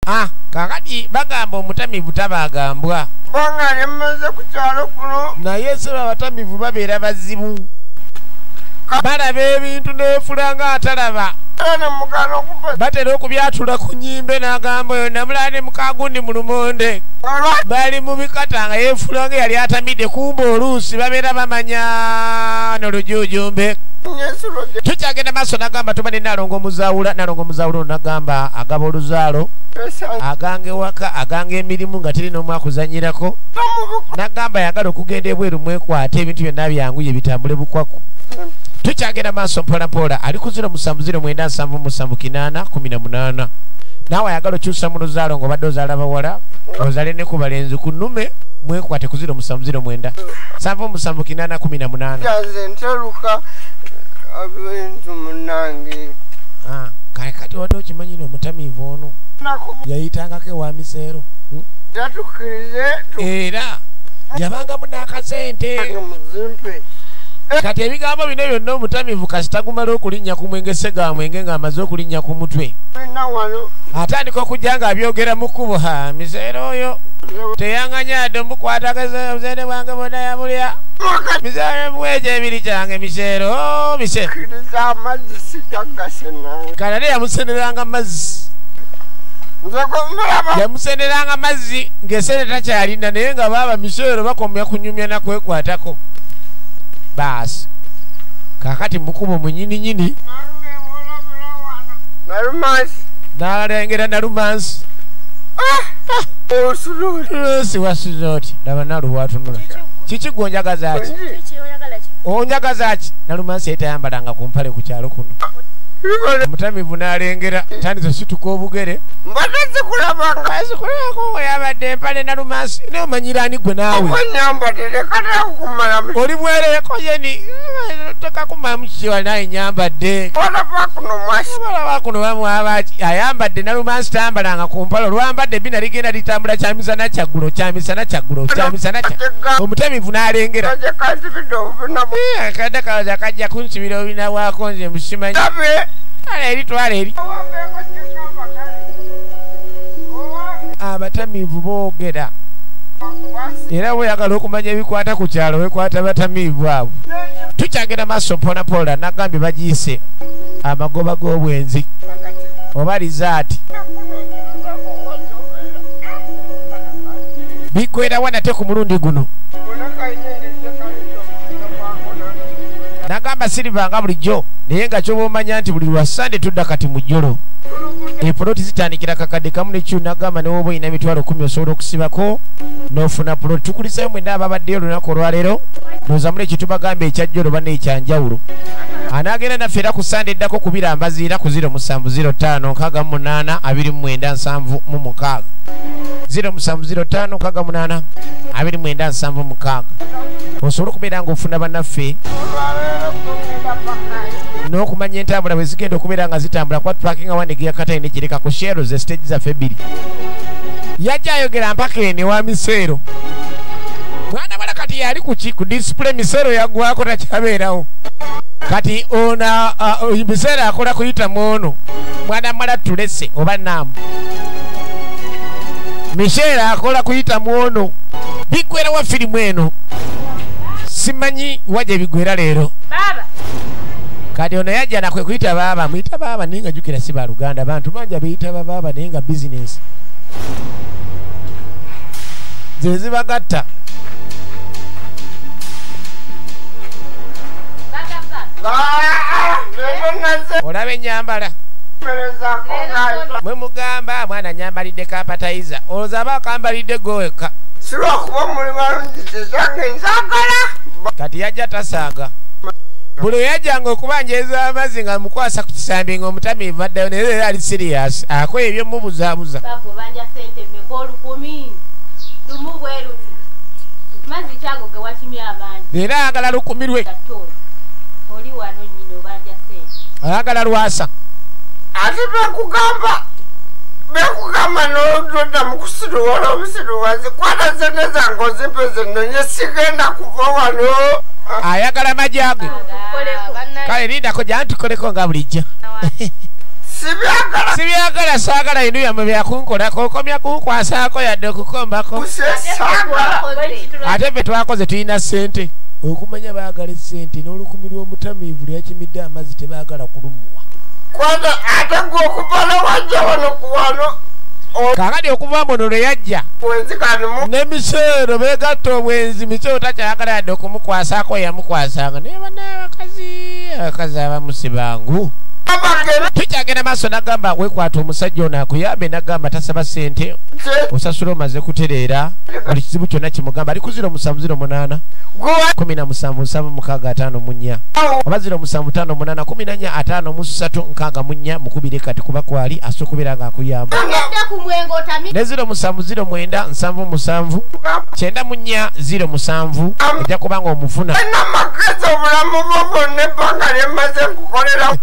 Ah, kakati bagamba omutamivu tabagambwa. Banga nemaze ku kyalo kuno. Naye seba abatamivu babeera bazibu. Balaba ebintu neefula atalaba. Batera okubyatula ku nnyimbe n'agamba oyo namulala ne mukagundi mu lumonde. Bali mu bikata nga yeefula nga yali atamidde kumba oluusi babeera bamanya n'olujujumbe. Tukyagenda maaso n'agamba tuba ne Nalongo Omuzaawula. Nalongo Omuzaawula ono n'agamba agaba oluzaalo, aganga ewaka, aganga emirimu nga teri n'omu akuzannyirako. N'agamba ayagala okugenda ebweru mwekwate ebintu byonna byanguye bitambule bukwaku. Tukyagenda maaso mpola mpola ali ku 070 977 8 18. Naawe ayagala okyusa mu luzaalo ng'obadde ozaala bawala ozaale ne ku balenzi ku nnume mwekwate ku 079 77 8 18. Nze nteruka ebintu munnange. Kale kati wadde okimanyi n'omutamiivu ono yayitangako ewa Miseero. Era yabangamu n'akasente. Kati ebigambo bino byonna omutamiivu kasita gumala okulinnya ku mwenge Ssegamwenge ng'amaze okulinnya ku mutwe. Atandika okujja ng'abyogera mu kkubo. Ha, Miseero oyo teyanganya adde omukwata obusente bwange bwonna yabulya. Miseero muweejo ebiri kyange Miseero, Miseero. Kale ate yamuseneranga mazzi. Yamuseneranga mazzi ng'esente takyalina naye nga baaba Miseero bakomya kunyumya na kwekwatako. Baasi kakati mukubo munyininyini n'alengera Nalumansi. Si wasuze oti laba Nalu bw'atunula. Kiki gwe onjagaza ki? Onjagaza ki? Nalumansi yetayambalanga ku mpale ku kyalo kuno. Omutamivu n'alengera tandise osituka obugere. Mbadde sikulabanga. Sikulabako yabadde empale Nalumansi. Naye omanyira ani gwe naawe? Nyambadde leka nakukumalamu. Oli mwereko yeni tekakumalamu kiwa naye nyambadde. Balaba kuno mwasi. Balaba kuno bamwaba ki? Ayambadde Nalumansi tayambalanga ku mpale olwambadde bina ligenda litambula kyamisana kyaggulo kyamisana kyaggulo kyamisana kya. Omutamivu n'alengera. Akadde kalowooza kajja kunsibira obina bwako nze musimanyi. Twala eri twala eri. Abatamiivu boogera. Era bw'oyagala okumanya ebikwata ku kyalo wekwata batamiivu abo. Tukyagenda maaso mpola mpola nagambye bagiyise amagoba g'obwenzi oba lizaati. Biggwera wa nate ku mulundi guno. Nagamba sirivanga bulijjo naye nga ky'oba omanya nti buli lwa Sande tudda kati mu jjolo. Epuloti zitandikira kakadde kamu n'ekitundu nagamba ne w'oba olina 10,000 osobola okusibako n'ofuna puloti. Tukulisayo mwenna ababaddeyo olunaku olwaleero ndowooza muli ekyo tubagamba ekya jjolo banne ekyanjawulo. Anaagenda naffe era ku Sande eddako ku birambaziira ku 0705 68 29 76. 0705 68 29 76. Osobola okubeera ng'ofuna bannaffe n'okumanya entambula bwe zigenda okubeera nga zitambula kuba tupakinga wandigiya katale n'ekireka ku Shell ze stage zaffe ebbiri. Yajja ayogera mpaka eno ewa Miseero. Mwana wala kati yali ku ki ku display Miseero yaggwako takyabeerawo. Kati ona Miseero akola kuyita mu ono. Mwana mwala tulese oba naamu. Miseero akola kuyita mu ono. Biggwera wa firimu eno. Simanyi wajja biggwera leero. Baba. Kati ono yajja nakwe kuyita baaba, muyita baaba naye nga jjukira si baluganda bantu bangi abeeyita baaba naye nga bizinensi ze zibagatta. Olaba ennyambala mwe mugamba mwana nyambalidde kapatayiza olowooza aba akambalidde gwe wekka. Silwakuba muli balungi tezange nzagala. Kati yajja tasaaga. Buli yajjanga okubanja ez'amazzi nga mukwasa ku kisambi ng'omutamiivu addayo naye era ali serious akola ebyomubuzaabuza. Baava obanja ssente mmeka 1000 lumu bwe luti. Mazzi kyago ge wakimye amangi. Era ayagala 1000 lwe. Oli wano nnyini obanja ssente. Ayagala lwasa. Ate bekugamba bekugamba n'oludda mu kusiruwala obusiruwazi kwata ssente zange ozimpe zenonye sigenda kuva wano. Ayagala majja ge. Kale lindako jantukoleko nga bulijjo. Sibyagala saagala bintu byammwe byakunkolako okomya kunkwasaako yadde okukombako. Ate ffe twakoze tulina ssente. Okumanya baagala essente n'olukumi lw'omutamiivu lweyakimidde amazzi tebaagala kulumuwa. Ate gwe okuva lwewajja wano ku wano kaakati okuva muno lwe yajja ne Micheero beegatta obwenzi. Micheero takyayagala yadde okumukwasaako yamukwasanga naye bannaye abakazi abakazi abamu si bangu. Tukyagenda maaso n'agamba weekwata omusajja ono akuyambe n'agamba tasaba ssente osasula omaze kutereera buli kizibu kyonna kimugamba ali ku 0708 17 7654 oba 0758 14 53 64 mukubire kati kuba kwali asobola okubeera ng'akuyamba ne 0709 77 94 07 ojja kuba ng'omufuna. Amagezi obulamu bwo bwonna ebbanga lye mmaze nkukolera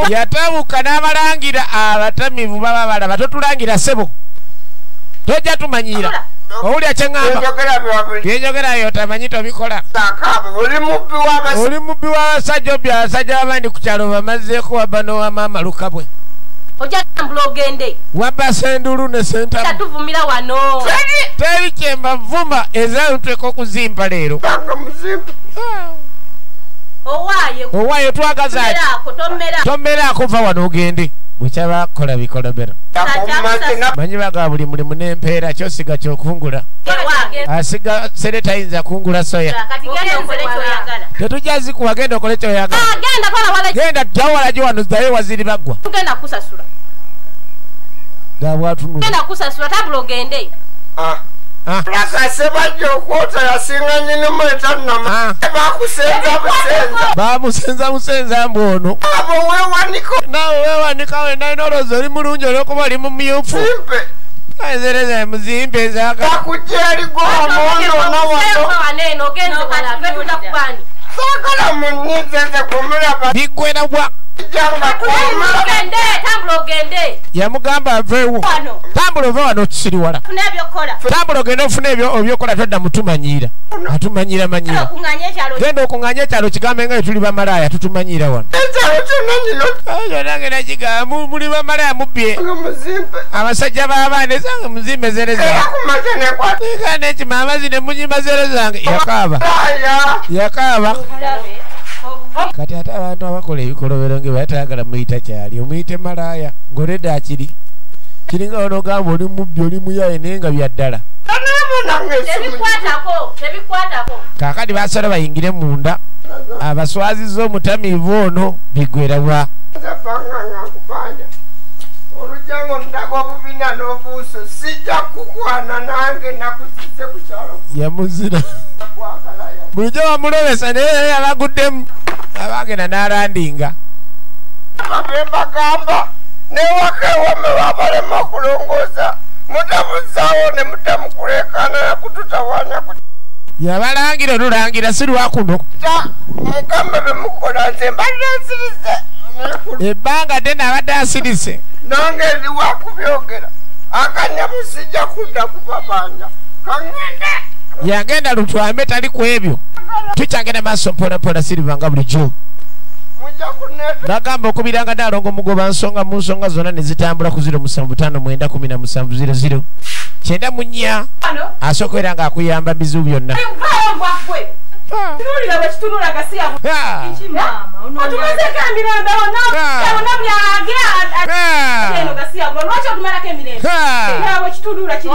yatabuka n'abalangira abatamivu baba balaba totulangira ssebo tojja tumanyiira owulira kye ŋŋamba byenjogera otamanyi tobikola oli mubbi w'abasajja obbi abasajja abandi ku kyalo bamazeeko wabba n'owamaama lukabwe ojja tambula ogende wabba sendulu ne sentamu tatuvumira wano teri kye mbavuma ezalutweko okuzimpa leero owaaye twagaza tomeraako va wano ogende bwekyabakola bikolobero manyi baga buli mulimu n'empeera kyosiga kyokungula asiga sere tayinza kungula soya tetujja zikuwa genda okole kyoyagala genda jawalagi wano ddayo waziri baggwa Akase bajja okwota yasinga nnyinimu etannama bakusenza busenza bamusenza busenza mbu ono abo weewanika naawe weewanika wena olowooza oli mulungi olw'okuba oli mumyufu ezereza muzimpe zaaka bakujja erigoomoonona wano saagala munyize nze kumulaba biggwera bwa yamugamba aveewo tambula ove wano okisiriwala tambula ogende ofune ebyokola todda mutumanyiira atumanyiira manyiira genda okuŋŋaanya ekyalo kigambe nga tuli bamalaaya tutumanyiira wano nange nakigamba muli bamalaaya mubbye abasajja b'abaana ezange muzimbe zere zange nekima amazzi ne munyima zere zange yakaaba yakaaba. Kati ate abantu abakola ebikolobero nge batayagala muyita kyali omuyite malaaya ng'oledde akiri kiringa onogamba oli mubbi oli muyaye naye nga bya ddala. Kaakati basala bayingire munda abaswaziza omutamiivu ono biggwera bwa olujjango ndaga obubina n'obuuso sijja kukwana nange nakuzize ku kyalo yamuzira bulijjo bamulobesa naye abaguddemu abagenda n'alandinga bembagamba newaka ewame babalema okulongoosa mutabuzaawo ne mutamukuleekaana nakututawaanya yabalangira olulangira si lwakuno mugambe bemukola nze mbadde nsirise ebbanga ddene abadde asirise nange ndi wakubyogera akanyabu sijja kudda kubabanja kaŋŋende yagenda lutwambe tali ku ebyo tukyagenda maaso mpola mpola Silver nga bulijjo nagamba okubiranga Nnaalongo Mugoba nsonga mu nsonga zonna ne zitambula ku 0759 17 00 94 asooka era ng'akuyamba bizibu byonna.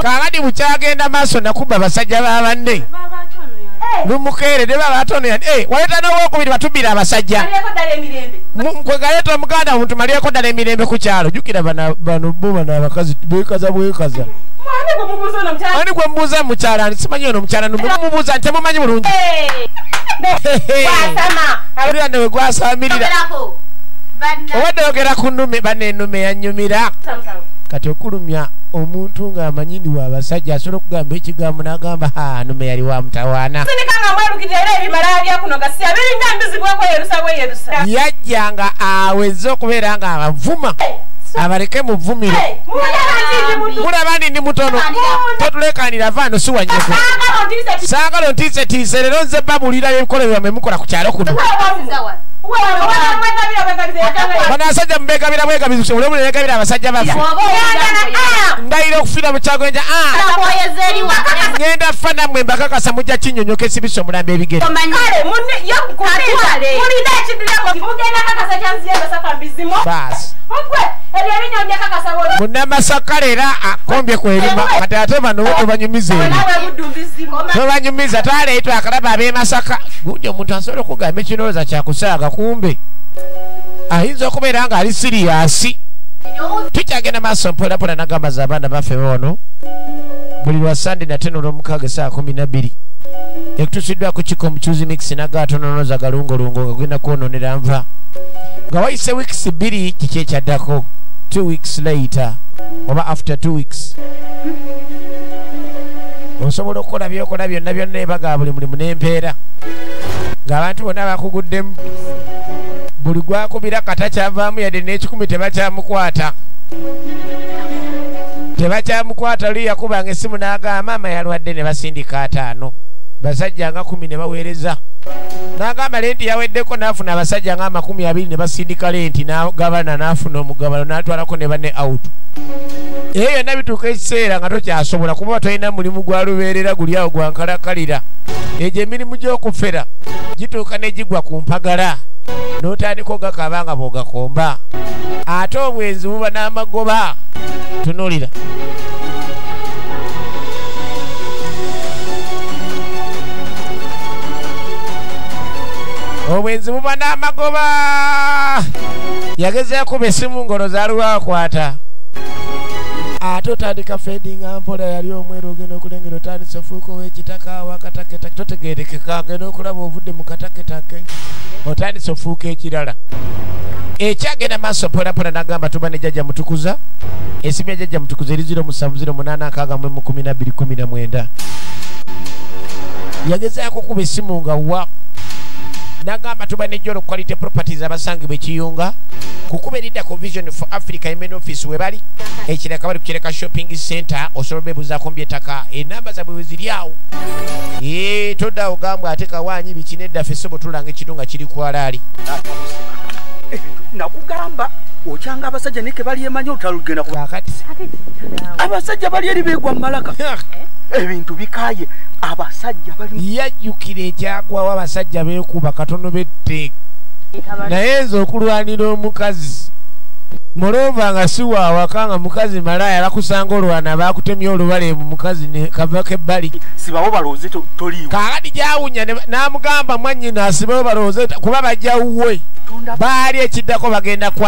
Kaakati bukyagenda maaso nakuba basajja ba banne lumukeere ne baba batono waleeta n'owokubiri batubbira abasajja kwegaleeta omuganda omuntu malireko ddala emirembe ku kyalo jjukira bano bo bano abakazi beekaza bwekaza ani gwe mubuuza mukyala simanyi ono omukyala mubuuza nti temumanyi bulungi olira ne we gwasaamirira obadde oyogera ku nnume banne ennume yannyumira kati okulumya omuntu ng'amanyi ndi w'abasajja asobola okugamba ekigambo n'agamba ha nnume yali wa mutawaana yajja nga aweze okubeera nga abavuma abaleke muvumiro mulaba ndi ndi mutono totulekanira vaano si wanyeko saagala ontiisetiise leero nze babulira ebikolo byammwe mukola ku kyalo kuno. Banasajja mbegabira bwegabizi buli omu negabira abasajja baffe. Ndayira okufiira mu kyago nja ngenda ffa nammwe mbakakasa mujja kinnyonnyoka esibisa omulambo ebigere. Baasi. Munnamasaka leero akombye kwerima kati ate bano bo tobanyumiza ebyo. Tobanyumiza twaleetwa akalaba ab'e Masaka. Gundi omuntu asobola okugamba ekinooza kyakusaaga kumbe ayinza okubeera ng'ali siriyasi. Tukyagenda maaso mpolampola n'agamba za abaana baffe wano buli lwa Sande nate n'olwomukaaga essaawa 12 ekutuusiddwako Kiko Muchuzi Mix n'agaatononoza galungolungo nga gulina kwonoonera nva nga wayise weeks 2 kiki ekyaddako 2 weeks later oba after 2 weeks osobola okukola byokola byonna byonna ebaga buli mulimu n'empeera ng'abantu bonna bakuguddemu buli gwakubira kata kyavaamu yadde n'ekikumi tebakyamukwata tebakyamukwata. Luli yakubanga essimu n'agamba maama yalwadde ne basindika 5 basajja nga 10 ne baweereza n'agamba lenti yaweddeko n'afuna abasajja nga 20 ne basindika lenti n'agabana n'afuna omugabano n'atwalako ne banne out. Eyo yonna bituuka ekiseera nga tokyasobola kuba tolina mulimu gwa lubeerera guli awo gwa nkalakalira. Egyo emirimu gy'okufera gituuka ne gigwa ku mpagala n'otandika ogakaba nga bw'ogakomba ate obwenzi buba n'amagoba. Tunuulira obwenzi buba n'amagoba. Yagezaako essimu ngolo zaaluwakwata ate otandika fedinga mpola yali omweru ogenda okulengera otandise ofuuka ow'ekitaka wakataketake totegeerekeka ogenda okulaba ovudde mu kataketake otandise ofuuka ekirala. Ekyagenda maaso mpolampola n'agamba tuba ne Jjajja Mutukuza. Esimu ya Jjajja Mutukuza eri 0708 6 12 19. Yagezaako okuba essimu nga wa n'agamba tuba ne Jolo Quality Properties abasangibwa e Kiyunga kukuba eridda ku Vision for Africa main office we bali ekireka bali ku Kireka Shopping Center osobola obeebuuzaako by'ettaka enamba zaabwe we ziri awo. Todda ogambwa ate kawaanyi biki nedda ffe ssebo tulanga ekintu nga kiri ku alaali. Nakugamba okyanga abasajja neke balyemanyi otalugenda ku kakati abasajja bali eri beegwa mu malaka ebintu bikaye abasajja bali yajjukira ekyagwawo abasajja beekuba katono bette naye nze okulwanira omukazi mulova nga si waawaka nga mukazi malaaya bakusanga olwana bakutemya olubale mu mukazi ne kavako ebbali sibawo balowooze toliiwo. Kaakati gyawunya n'amugamba mwannyina asibawo balowooze kuba bajja wuwe baali ekiddako bagenda kwa